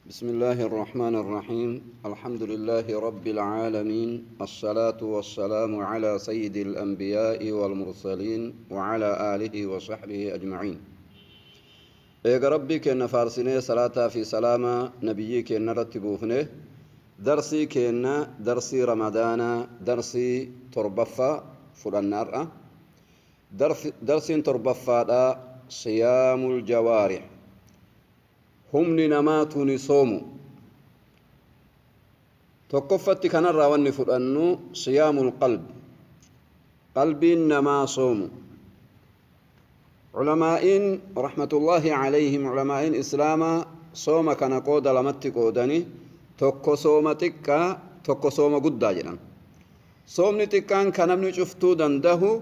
بسم الله الرحمن الرحيم. الحمد لله رب العالمين، الصلاة والسلام على سيد الأنبياء والمرسلين وعلى آله وصحبه أجمعين. Eega Rabbii keenna faarsinee, salaataa fi salaama nabiyyii keenna irratti buufne, darsii keenna, darsii Ramadaanaa, darsii torbaffaa fudhannaar'a. Darsiin torbaffaadha siyaamul jawaarih, humni namaa tuni soomu. Tokkoffatti kanarraa wanni fudhannu siyaamul qalbi, qalbiin namaa soomu. Culamaa'iin rahmatullaahi alayhim, culamaa'iin islaamaa sooma kana qooda lamatti qoodani. Tokko sooma xiqqaa, tokko sooma guddaa jedhan. Soomni xiqqaan ka namni cuftuu dandahu,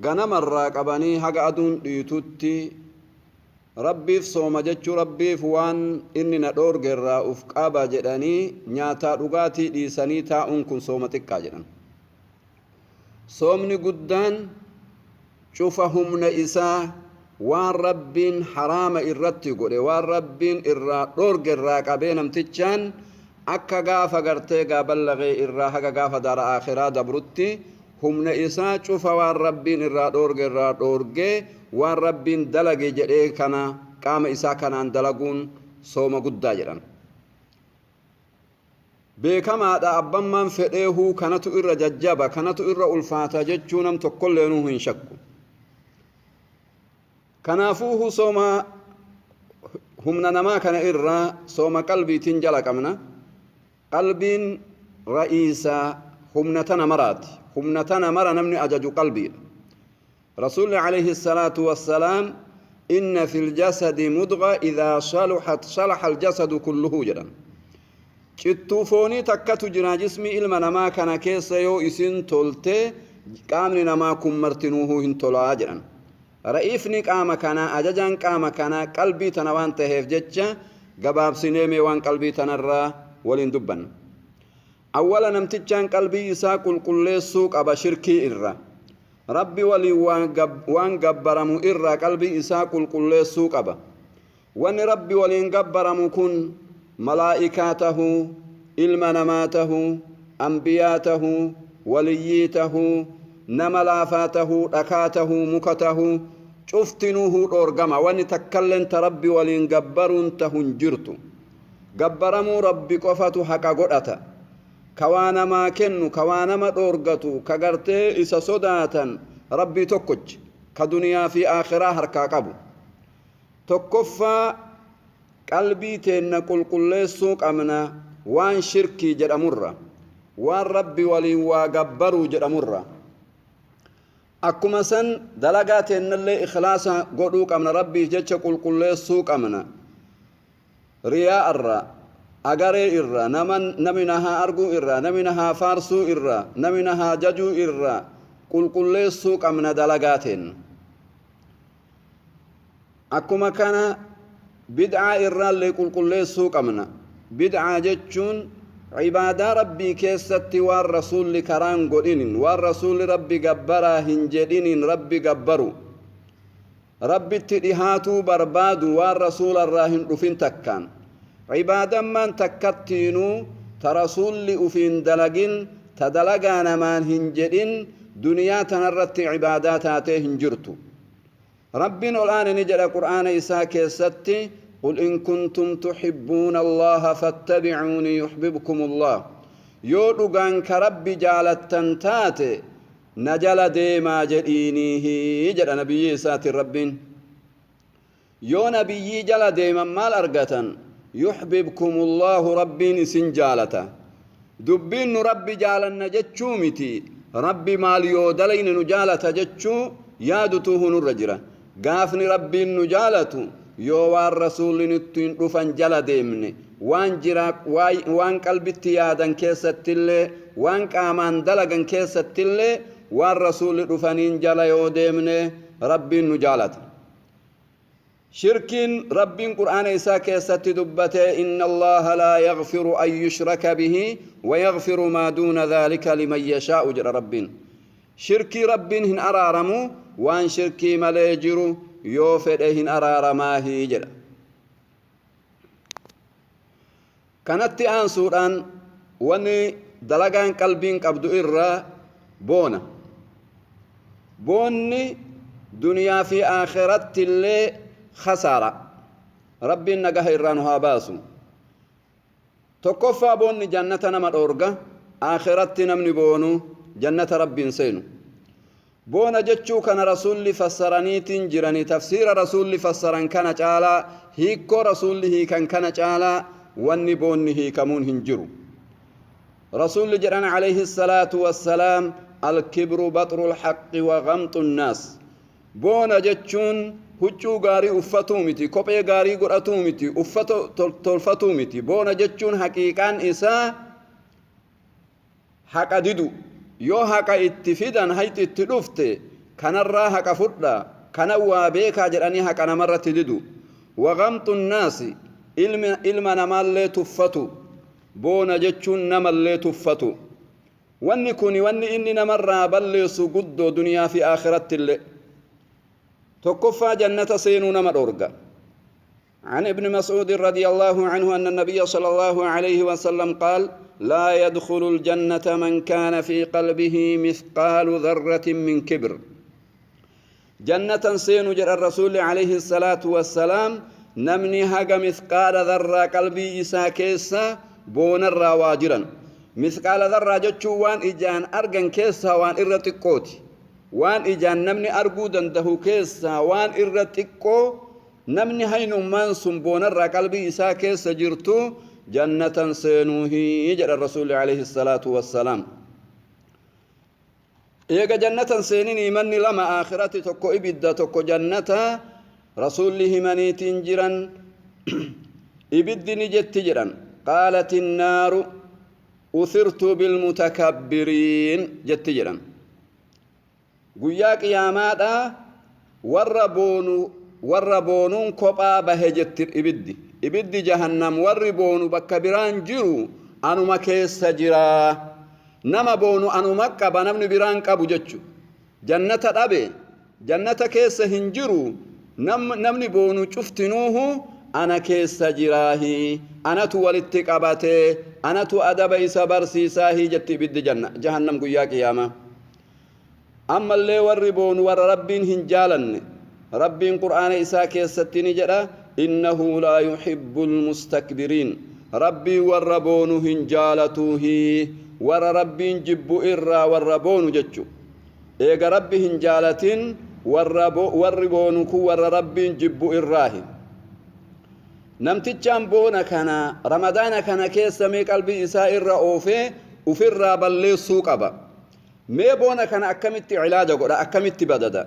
ganamarraa qabanii haga aduun dhiitutti Rabbiif sooma jechuu, Rabbiif waan inni na dhoorge irraa uf qaba jedhanii nyaataa dhugaatii dhiisanii taa'uun kun sooma xiqqaa jedhan. Soomni guddaan cufa humna isaa waan Rabbiin haraama irratti godhe, waan Rabbiin irraa dhoorge irraa qabee, namtichaan akka gaafa gartee gaa ballagee irraa haga gaafa daara aakhiraa dabrutti humna isaa cufa waan Rabbiin irraa dhoorge irraa dhoorgee, waan Rabbiin dalage jedhee kana qaama isaa kanaan dalaguun sooma guddaa jedhan. Beekamaadha, abbammaan fedheehuu kanatu irra jajjaba, kanatu irra ulfaata jechuu nam tokkolleenuu hin shakku. Kanaafuuhu sooma humna namaa kana irra sooma qalbiitiin jala qabna. Qalbiin ra'iisa humna tana maraati. Humna tana mara namni ajaju qalbiidha. Rasuulli alayhi salaatu wassalaam "Inna fil jasadi mudgha idhaa saluhat salaha aljasadu kulluhu" jedhan. Cittuu foonii takkatu jira jismii ilma namaa kana keessa, yoo isin tolte qaamni namaa kun martinuuhuu hin tolaa jedhan. Ra'iifni qaama kanaa, ajajaan qaama kanaa qalbii tana waan taheef jecha, gabaabsinee mee waan qalbii tanarraa waliin dubbanna. Awwala namtichaan qalbii isaa qulqulleessuu qaba shirkii irra. Rabbi waliin waan gabbaramu irraa qalbii isaa qulqulleessuu qaba. Wanni Rabbi waliin gabbaramu kun malaa'ikaa tahuu, ilma namaa tahuu, anbiyaa tahuu, waliyyii tahuu, nama laafaa tahuu, dhakaa tahuu, muka tahuu, cuftinuuhuu dhoorgama. Wanni takkalleen ta Rabbi waliin gabbaruun tahu hin jirtu. Gabbaramuu Rabbi qofatu haqa godhata. Ka waa namaa kennu, ka waa nama dhoorgatu, ka gartee isa sodaatan Rabbii tokkochi, ka duniyaa fi aakhiraa harkaa qabu. Tokkoffaa qalbii teenna qulqulleessuu qabna waan shirkii jedhamurra, waan Rabbi waliin waa gabbaruu jedhamurra. Akkuma san dalagaa teennallee ikhlaasa godhuu qabna, Rabbiif jecha qulqulleessuu qabna. Riyaa irraa, agaree irraa, nama namni na haa arguu irraa, namni na haa faarsuu irraa, namni na haa jajuu irraa qulqulleessuu qabna dalagaa teenna. Akkuma kana bid'aa irraallee qulqulleessuu qabna. Bid'aa jechuun ibaadaa Rabbii keessatti waan Rasuulli karaan godhinin, waan Rasuulli Rabbi gabbaraa hin jedhiniin Rabbi gabbaru. Rabbitti dhihaatuu barbaadu waan Rasuula irraa hin dhufin takkaan. Ibaadammaan takkattiinuu ta Rasuulli ufiin dalagin, ta dalagaa namaan hin jedhin, duniyaa tanarratti ibaadaa taatee hin jirtu. Rabbiin ol aane ni jedha Qur'aana isaa keessatti: "Qul in kuntum tuhibbuuna Allaaha fattabi'uunii yuhbibkumullah." Yoo dhugaan ka Rabbi jaalattan taate na jala deemaa jedhiiniihi jedha nabiyyii isaatiin Rabbiin. Yoo nabiyyii jala deeman maal argatan? Yuhbibkumullaahu, Rabbiin isin jaalata. Dubbiin nu Rabbi jaalanna jechuu miti. Rabbi maal yoo dalayne nu jaalata jechuu yaadutuuhu nurra jira. Gaafni Rabbiin nu jaalatu yoo waan Rasuulli nuttiin dhufan jala deemne, waan jira, waan qalbitti yaadan keessattillee, waan qaamaan dalagan keessattillee waan Rasuulli dhufaniin jala yoo deemne Rabbiin nu jaalata. Shirkiin Rabbiin Qur'aana isaa keessatti dubbate: "Inna Allaaha laa yaghfiru an yushraka bihi wa yaghfiru maa duuna dhaalika liman yashaa'u" jedha Rabbiin. Shirkii Rabbiin hin araaramu, waan shirkii malee jiru yoo fedhe hin araaramaahi jedha. Kanatti aansuudhaan wanni dalagaan qalbiin qabdu irraa boona. Boonni duniyaa fi aakhiratti illee khasaara. Rabbiin nagaha irraa nu haa baasu. Tokkoffaa, boonni jannata nama dhoorga. Aakhiratti namni boonu jannata Rabbiin seenu. Boona jechuu kana Rasuulli fassaraniitiin jirani. Tafsiira Rasuulli fassaran kana caalaa, hiikkoo Rasuulli hiikan kana caalaa, wanni boonni hiikamuun hin jiru. Rasuulli jedhan alayhi salaatu wassalaam: "Alkibru baxru lhaqqi wa gamxu nnaas." Boona jechuun huccuu gaarii uffatuu miti, kophee gaarii godhatuu miti, uffata tolfatuu miti. Boona jechuun haqiiqaan isaa haqa didu. Yoo haqa itti fidan, hayxi itti dhufte, kanarraa haqa fudha, kana waa beekaa jedhanii haqa namarratti didu. Wa gamxu nnaasi, ilma namaallee tuffatu. Boona jechuun namallee tuffatu. Wanni kun wanni inni namarraa balleessu guddoo, duniyaa fi akhiratti illee. Tokkoffaa, jannata seenuu nama dhorga. عن ابن مسعود رضي الله عنه أن النبي صلى الله عليه وسلم قال: "لا يدخل الجنة من كان في قلبه مثقال ذرة من كبر." Jannata seenu jedha الرسول عليه الصلاة والسلام namni haga مثقال ذرة qalbii isaa keessa boonarraa waa jiran. Misqaala dharraa jechuun waan ijaan argan keessaa waan irra xiqqooti. Waan ijaan namni arguu dandahu keessaa waan irra xiqqoo, namni haynummaan sun boonarraa qalbii isaa keessa jirtu jannatan seenuuhi jedha Rasuulli alayhi salaatu wassalaam. Eega jannatan seenin, imanni lama aakhirati, tokko ibidda, tokko jannata. Rasuulli himaniitiin jiran, ibiddi ni jetti jedhan. "قالت النار أثرت بالمتكبرين" jetti jedhan. Guyyaa qiyaamaadha warra boonu, warra boonuun kophaa bahe jetti ibiddi. Ibiddi jahannam, warri boonu bakka biraan jiru, anuma keessa jira, nama boonu anuma qaba, namni biraan qabu jechu. Jannata dhabe, jannata keessa hin jiru. Namni boonu cuftinuuhu ana keessa jiraahi, anatu walitti qabate, anatu adaba isa barsiisaahi jetti ibiddi jahannam guyyaa qiyaamaa. Ammallee warri boonu warra Rabbiin hin jaalanne. Rabbiin Qur'aana isaa keessatti ni jedha: "إنه لا يحب المستكبرين." Rabbiin warra boonu hin jaalatuuhi. Warra Rabbiin jibbu irraa warra boonu jechu. Eega Rabbi hin jaalatin, warri boonu kun warra Rabbiin jibbu irraahi. Namtichaan boona kana Ramadaana kana keessa mee qalbii isaa irra oofee ufirraa balleessuu qaba. Mee boona kana akkamitti cilaaja godha, akkamitti badada?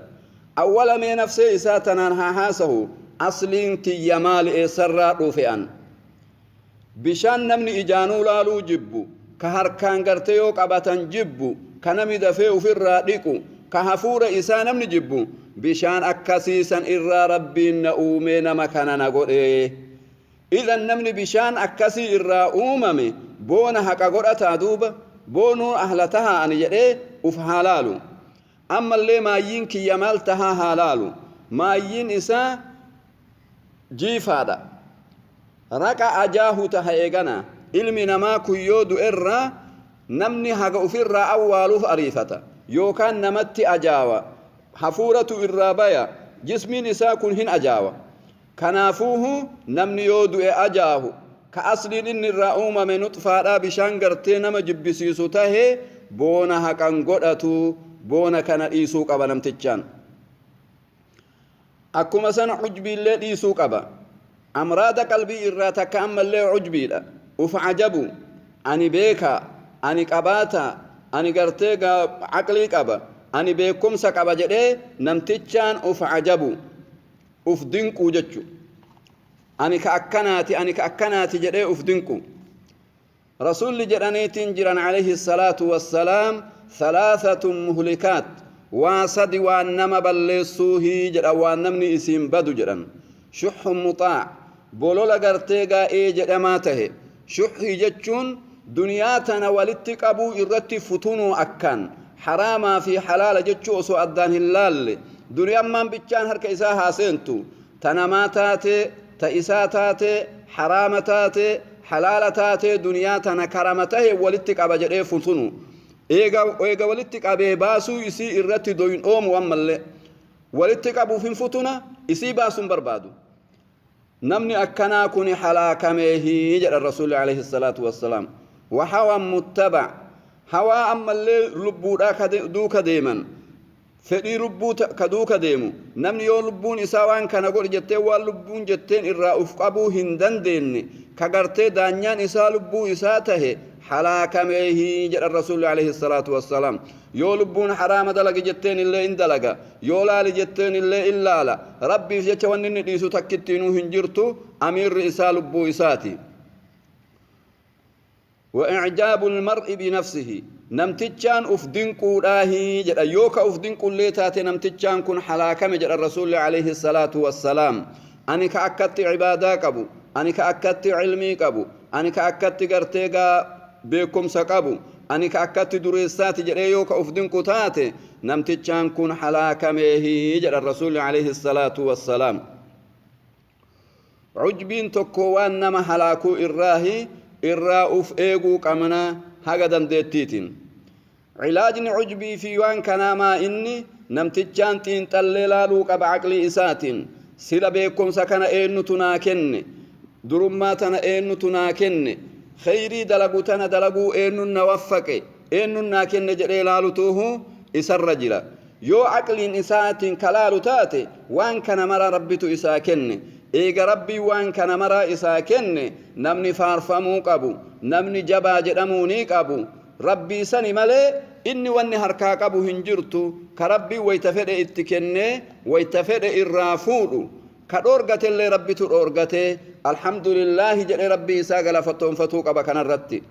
Awwala mee nafsee isaa tanaan haa haasahu: asliin tiyya maali? Eessarraa dhufe an? Bishaan namni ijaanuu laaluu jibbu, ka harkaan gartee yoo qabatan jibbu, ka namni dafee ufirraa dhiqu, ka hafuura isaa namni jibbu, bishaan akkasiisan irraa Rabbiin na uumee nama kana na godhe. Idan namni bishaan akkasii irraa uumame boona haqa godhataa? Duuba boonuu ahla tahaa ani jedhee uf haa laalu. Ammallee maayyiin kiyya maal tahaa haa laalu. Maayyiin isaa jiifaadha, raqa ajaahu taha. Eegana ilmi namaa kun yoo du'erraa namni haga ufirraa awwaaluuf ariifata, yookaan namatti ajaawa, hafuuratu irraa baya, jismiin isaa kun hin ajaawa. Kanaafuuhu namni yoo du'e ajaahu, ka asliin inni irraa uumame nuxfaadhaa bishaan gartee nama jibbisiisu tahe, boona haqan godhatu. Boona kana dhiisuu qaba namtichaan. Akkuma sana cujbiillee dhiisuu qaba. Amraada qalbii irraa takka ammallee cujbiidha, uf ajabu. Ani beekaa, ani qabaata, ani gartee aqlii qaba, ani beekumsa qaba jedhee namtichaan uf ajabu, uf dinquu jechu. Ani ka akkanaati, ani ka akkanaati jedhee uf dinqu. Rasulli jedhaniitiin jiran alayhi salaatu wassalaam: "ثلاثة مهلكات." Waa sadi waan nama balleessuuhii jedha, waan namni isiin badu jedhan. شح مطاع, bolola gartee gaa'ee jedhamaa tahe. Shuxii jechuun duniyaa tana walitti qabuu irratti futunuu, akkaan haraamaa fi halaala jechuu osoo addaan hin laalle, duniyammaan bichaan harka isaa haa seentu, ta namaa taate, ta isaa taate, haraama taate, halaala taate, Halaala taatee duniyaa tana karama tahe walitti qaba jedhee futunu. Eega walitti qabee baasuu isii irratti doyin oomu ammallee. Walitti qabuuf hin futuna, isii baasuu hin barbaadu. Namni akkanaa kuni halaakameehi jedhan Rasuulli alayhi salaatu wassalaam. Wa hawan muttaba, hawaa ammallee lubbuudhaa ka duuka deeman. Fedhii lubbuu ka duuka deemu. Namni yoo lubbuun isaa waan kana godhi jettee waan lubbuun jetteen irraa uf qabuu hin dandeenne, ka gartee daanyaan isaa lubbuu isaa tahe halaakameehi jedhan Rasuulli alayhi salaatu wassalaam. Yoo lubbuun haraama dalagi jetteen illee in dalaga. Yoo laali jetteen illee in laala. Rabbiif jecha wanni inni dhiisu takkittiinuu hin jirtu, amiirri isaa lubbuu isaati. Wa i'jaabul mar'i bi nafsihi, namtichaan uf dinquudhaahi jedha. Yoo ka uf dinqullee taate namtichaan kun halaakame jedhan Rasuulli alayhi salaatu wassalaam. Ani ka akkatti ibaadaa qabu, ani ka akkatti ilmii qabu, ani ka akkatti gartee gaa beekumsa qabu, ani ka akkatti dureessaati jedhee yoo ka uf dinqu taate namtichaan kun halaakameehi jedhan Rasuulli alayhi salaatu wassalaam. Ujbiin tokko waan nama halaakuu irraahi, irraa uf eeguu qabna haga dandeettiitiin. Cilaajni ujbii fi waan kanaa maa inni? Namtichaan xiinxallee laaluu qaba aqlii isaatiin. Sila beekumsa kana eennutu naa kenne? Durummaa tana eennutu naa kenne? Kheyrii dalagu tana dalaguu eennun na waffaqe? Eennun naa kenne jedhee laalutuuhu isarra jira. Yoo aqliin isaatiin ka laalu taate, waan kana mara Rabbitu isaa kenne. Eega Rabbiin waan kana maraa isaa kenne, namni faarfamuu qabu, namni jabaa jedhamuunii qabu, Rabbii sani malee inni wanni harkaa qabu hin jirtu, ka Rabbiin wayta fedhe itti kennee, wayta fedhe irraa fuudhu. Ka dhoorgatellee Rabbitu dhoorgate, Alhamdulillaahi jedhee Rabbii isaa galafattoonfatuu qaba kanarratti.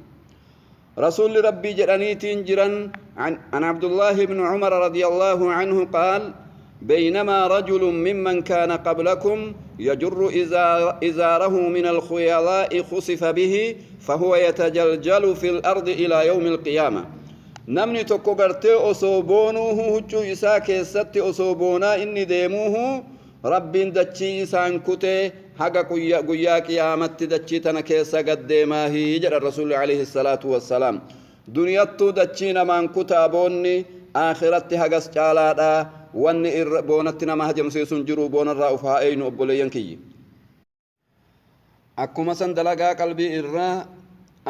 Rasuulli Rabbii jedhaniitiin jiran, عن عبد الله بن عمر رضي الله عنه قال: بينما رجل ممن كان قبلكم يجر إزاره من الخيلاء خسف به فهو يتجلجل في الأرض إلى يوم القيامة. Namni tokko gartee osoo boonuuhu, huccuu isaa keessatti osoo boonaa inni deemuuhu, Rabbiin dachii isaan kutee haga guyyaa qiyaamatti dachii tana keessa gad deemaahi jedhan Rasuulli alayhi salaatu wassalaam. Duniyattuu dachii namaan kutaa boonni, aakhiratti hagas caalaadha. Wanni irra boonatti nama hajamsiisu hin jiru, boonarraa uf haa eeynu obboleeyyan kiyyi. Akkuma san dalagaa qalbii irraa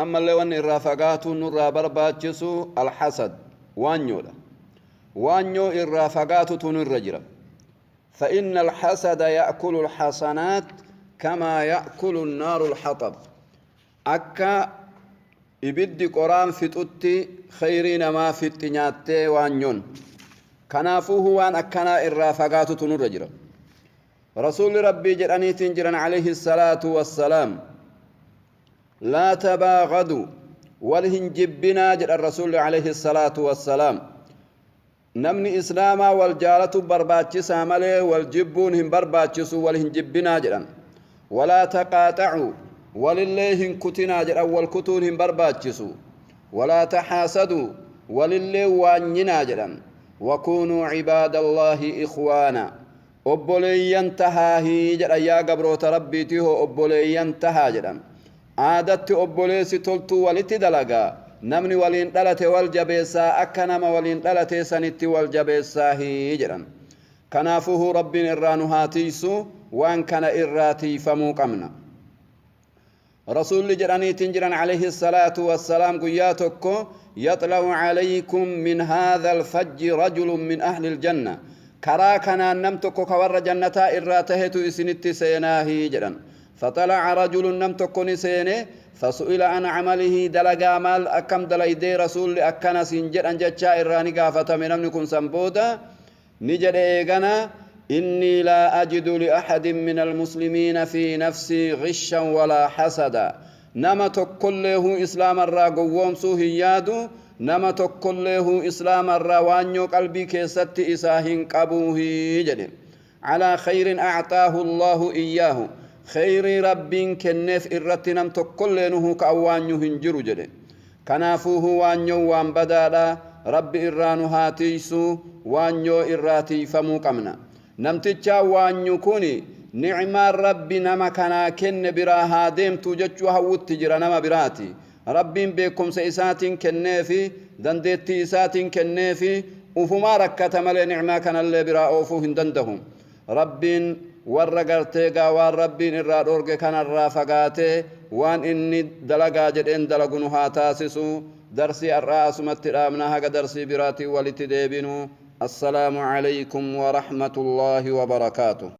ammallee wanni irraa fagaatuun nurraa barbaachisu alhasad, waanyoodha. Waanyoo irraa fagaatutu nurra jira. فإن الحسد يأكل الحسنات كما يأكل النار الحطب. Akka ibiddi qoraan fixutti kheyrii namaa fixxi nyaattee waanyoon. Kanaafuuhu waan akkanaa irraa fagaatutu nurra jira. Rasuulli Rabbii jedhaniitiin jiran alayhi salaatu wassalaam, laa tabaagadu, wal hin jibbinaa jedhan Rasuulli alayhi salaatu wassalaam. Namni Islaamaa wal jaalatu barbaachisaa malee wal jibbuun hin barbaachisu, wal hin jibbinaa jedhan. Walaa taqaaxa'uu, walillee hin kutinaa jedhan, wal kutuun hin barbaachisu. Walaa taxaasaduu, walillee waanyinaa jedhan. Wakuunuu cibaadallaahi ikhwaana, obboleeyyan tahaahii jedhan, yaa gabroota Rabbiitii hoo obboleeyyan tahaa jedhan. Aadatti obboleessi toltuu walitti dalaga. Namni waliin dhalate wal jabeessaa, akka nama waliin dhalatee sanitti wal jabeessaahii jedhan. Kanaafuuhuu Rabbiin irraa nu haa tiiysu, waan kana irraa tiiyfamuu qabna. Rasuulli jedhaniitiin jiran alayhi salaatu wassalaam guyyaa tokko, yaxla'u alaykum min haadha alfajji rajulun min ahli aljanna, karaa kanaan nam tokko ka warra jannataa irraa tahetu isinitti seenaahi jedhan. Faxala'a rajulun, nam tokko ni seene. Fasu'ila an camalihi, dalagaa maal akkam dalaydee Rasuulli akkana siin jedhan jechaa irraa ni gaafatame namni kun. San booda ni jedhe eegana, innii laa ajidu li'ahadin min almuslimiina fi nafsii ghishan walaa hasada, nama tokkolleehuu islaamarraa gowwoomsuu hin yaadu, nama tokkolleehuu islaamarraa waanyoo qalbii keessatti isaa hin qabuuhi jedhe. Calaa khayrin a'xaahu Allaahu iyyaahu, kheyrii Rabbiin kenneef irratti nam tokkolleenuhuu ka waanyu hin jiru jedhe. Kanaafuuhuu waanyoon waan badaadha, Rabbi irraa nu haa tiiysuu, waanyoo irraa tiiyfamuu qabna. Namtichaa waanyu kuni Ni'maan Rabbi nama kanaa kenne biraa haa deemtuu jechuu hawwutti jira nama biraati. Rabbiin beekkomsa isaatiin kenneefi, dandeettii isaatiin kenneefi, ufumaa rakkata malee ni'maa kanallee biraa oofuu hin dandahu. Rabbiin warra gartee gaa waan Rabbiin irraa dhoorge kanarraa fagaatee waan inni dalagaa jedheen dalagu nu haa taasisu. Darsii har'aa asumatti dhaabna haga darsii biraatiin walitti deebinu. Assalaamu Aleykum Warahmatullaahi Wabarakaatuh.